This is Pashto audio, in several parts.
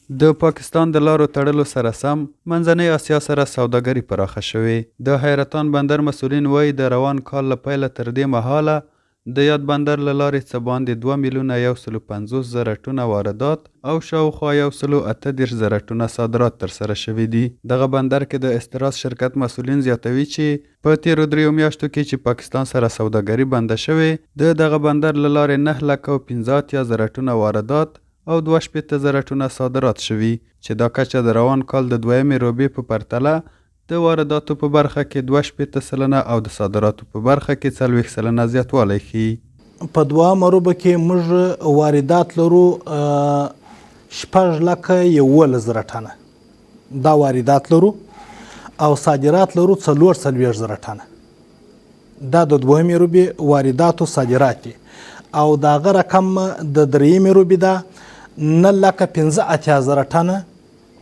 د پاکستان د لارو تړلو سره سم، منځنۍ اسیا سره سوداګري پراخه شوې. د حیرتان بندر مسؤلین وايي، د روان کال له پیله تر دې مهاله د یاد بندر له لارې څه باندې دوه میلیونه یو سلو 50 زره ټنه واردات او شاوخوا 138 زره ټنه صادرات ترسره شوي دي. دغه بندر کې د استراس شرکت مسؤلین زیاتوي چې په تېرو دریو میاشتو کې چې پاکستان سره سوداګري بنده شوې، د دغه بندر له لارې 9,85 زره ټنه واردات او 62 زره ټنه صادرات شوي، چې دا کچه د روان کال د دویمې ربع په پرتله د وارداتو په برخه کې 62% او د صادراتو په برخه کې 40% زیاتوالی ښيي. په دوهمه ربع کې موږ واردات لرو 6,11 زره ټنه، دا واردات لرو، او صادرات لرو 44 زره ټنه. دا د دوهمې ربع واردات او صادرات دي، او د هغه رقم د درېیمې ربع ده 9,85 زره ټنه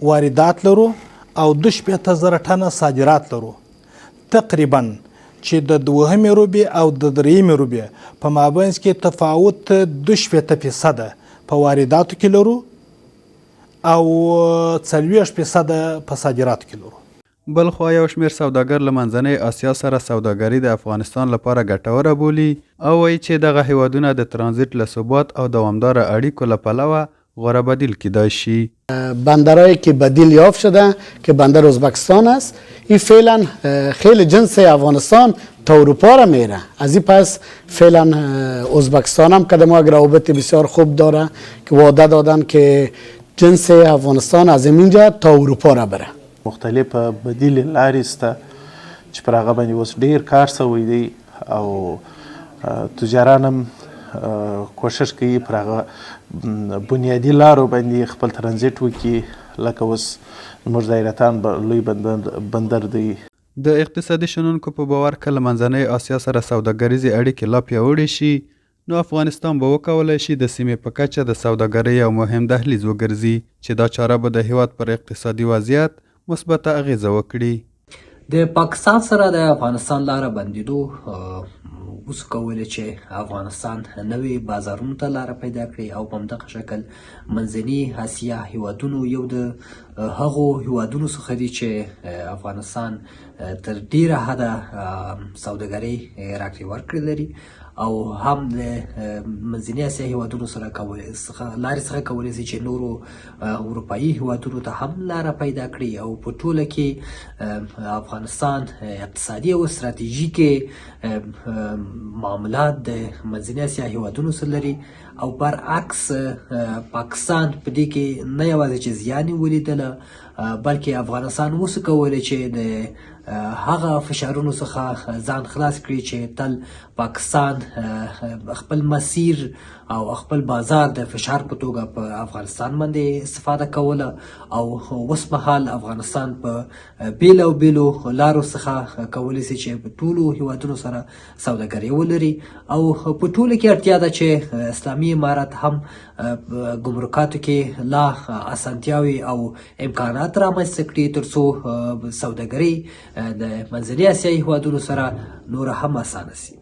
واردات لرو او 62 زره ټنه صادرات لرو. تقریبا چې د دوهمې ربع او د درېیمې ربع په مابینځ کې تفاوت 62 فیصده په وارداتو کې لرو او 40 فیصده په صادراتو کې لرو. بلخوا یو شمېر سوداګر له منځنۍ اسیا سره سوداګري د افغانستان لپاره ګټوره بولي او وایي چې دغه هېوادونه د ترانزیټ له ثبات او دوامداره اړیکو له پلوه غوره بدیل کیدای شي. بندرهایی که بدیل یافت شده که بندر ازبکستان است، این فعلا خیلی جنس افغانستان تا اروپا را میره. از این پس فعلا ازبکستان هم که ما روابط بسیار خوب داره که وعده دادن که جنس افغانستان از اینجا تا اروپا را بره. مختلفه بدیلې لارې شته چې پر هغه باندې اوس ډیر کار شوی دی او تجاران هم کوشش کوي پر هغه بنیادي لارو باندې خپل ترانزیټ وکړي، لکه اوس زموږ د حیرتان لوی بندر دی. د اقتصادي شنونکو په باور، که له منځنۍ اسیا سره سوداګریزې اړیکې لا پیاوړې شي، نو افغانستان به وکولای شي د سیمې په کچه د سوداګرۍ یو مهم دهلیز وګرځي، چې دا چاره به د هېواد پر اقتصادي وضعیت مثبته اغېزه وکړي. د پاکستان سره د افغانستان لاره بندیدو اوس کولی چې افغانستان نوې بازارونو ته لاره پیدا کړي، او په همدغه شکل منځني اسیا هیوادونو یو د هغو هیوادونو څخه دي چې افغانستان تر ډیره حده سوداګرۍ راکړې ورکړې لري، او هم د منځني اسیا هیوادونو سره کولی څخه لارې څخه کولی شي چې نورو اروپایي هیوادونو ته هم لاره پیدا کړي. او په ټوله کې افغانستان اقتصادي او ستراتیژیک معاملات د منځني اسیا هیوادونو سره لري، او برعکس پاکستان په دې کې نه یوازې چې زیان یې ولیدله، بلکې افغانستان وسو کولی چې د هغه فشارونو څخه ځان خلاص کړي چې تل پاکستان خپل مسیر او خپل بازار د فشار په توګه په افغانستان باندې استفاده کوله. او اوس مهال افغانستان په بیلو بیلو لارو څخه کولی شي چې په ټولو هیوادونو سره سوداګري ولري، او په ټولو کې اړتیا ده چې اسلامي امارت هم ګمرکاتو کې لا اسانتیاوې او امکانات رامنځته کړي، ترڅو سوداګري د منځنۍ اسیا هیوادونو سره نوره هم اسانه شي.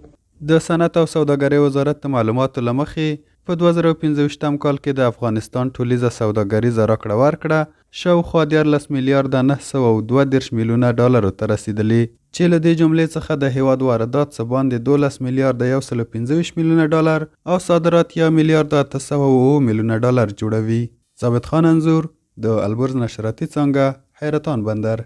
د صنعت او سوداګرۍ وزارت د معلوماتو له مخې، په 2025 کال کې د افغانستان ټولیزه سوداګریزه راکړه ورکړه شاوخوا 13 میلیارده 932 میلیونه ډالرو ته رسېدلې، چې له دې جملې څخه د هېواد واردات څه باندې 12 میلیارده 125 میلیونه ډالر او صادرات یو میلیارد 807 میلیونه ډالر جوړوي. ثابت خان انځور، د البرز نشراتي څانګه، حیرتان بندر.